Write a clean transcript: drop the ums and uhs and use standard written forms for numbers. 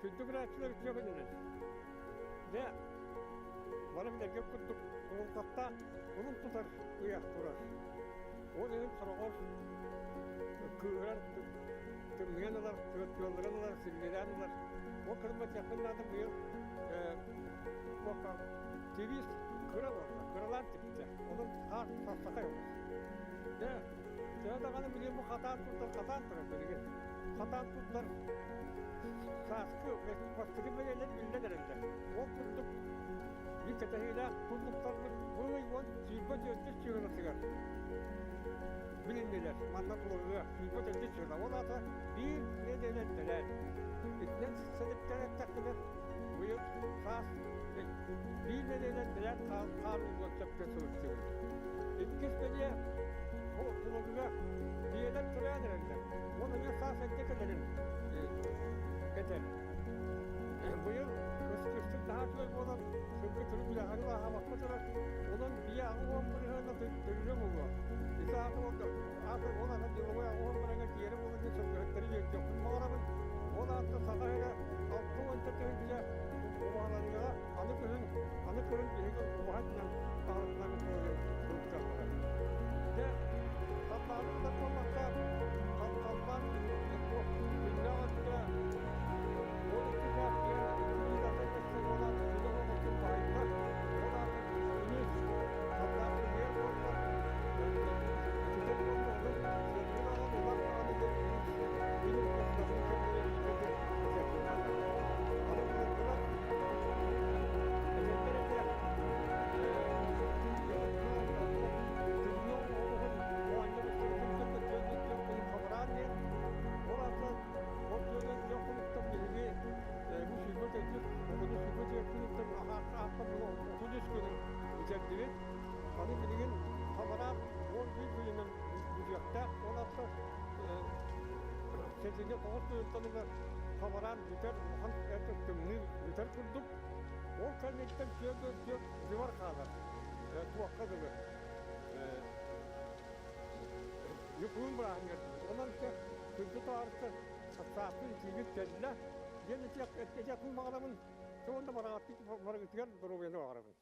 Күндү көрөөччүлэр үтүө күнүнэн! Дьэ, бары билэргэ курдук кулунтахтаах кулун тутар ыйах турар. Ол иһин сороҕор кыыһырар, тымныйан ылар, тыаллыран ылар, силлиэлээн ылар. Ол кырымматыахпын наада быйыл тибиис кыра буолла, кыралаан типтэ. Онон хаар сахсахай олус. Дьэ, төһө даҕаны билигин бу хатаан турдар, хатаан турар билигин. Хатаан турдар сааскы бастакы бэлиэлэр биллэн эрэллэр. Ол курдук биир кэтэһиилээх туллуктарбыт бу ый 10 24 чыһылатыгар билиннилэр. Манна туруга 24 чыһыла. Ол аата биир нэдиэлэ эрдэлээн. Итинэн сэдиптэн эттэхпинэ, быйыл саас биир нэдиэлэ эрдэлээн хаар ууллуон сөпкө сылдьыбыт. Иккис бэлиэ бу Тулагыга биэлэр төрөөн эрэллэр. Ол эмиэ саас эрдэ кэлэрин этэр. Быйыл кыстык наһаа үчүгэй буолан, сылгы төрүт үлэҕэ ааһабакка турар. Онон биэ 80 бырыһыана төрүүрэ буолуо. Ити аата ол аата деловой 80 бырыһыаҥҥа тиийэрэ буолуо диэн сылгыһыттары үөрдүөхпүн баҕарабын. Ол аата Саха сирэ 60 тыһыынча убаһаланыаҕа. Аны күһүн, аны кыһын биһиги убаһа этинэн таһырыннарбыт буолуо сылдьаллара. Дьэ, халлааны кытар буоллахха, халлаан күннээх өттө 12 чаас киэһэ 2 атын буолан күнэ оҕотун баһыйда. Ол аата күнүс халлаан сылыйар буолла. Ититэр буолла, онон сиэрбин аҕан улар даҕаны диэн күн ортотун кэмнэрэ иитэ этиэхпин наада. Аны былыргылар этэллэр этэ, тымныы оҕуһун оонньоон кытта түөрт хонук хабараан диэн. Ол аата ол 44 хонуктан биһиги бу 24 оҕону 24 күнүттэн аахха була 33 күнүн бүтэрдибит. Аны билигин хабараан 11 күнүнэн бүтүөхтээх. Ол аата сэтинньи 9 күнүттэн ыла хабараан бүтэр, улахан тымныы бүтэр курдук. Ол кэнниттэн 44 дьыбар хаалар. Туохха дылы Ньукуун бырааһынньыгар. Онон күндү таарыста сааспын итиибит кэллэ диэн этиэхпин баҕарабын. Уонна бараҕаттык барыгытыгар доруобуйаны баҕарабын.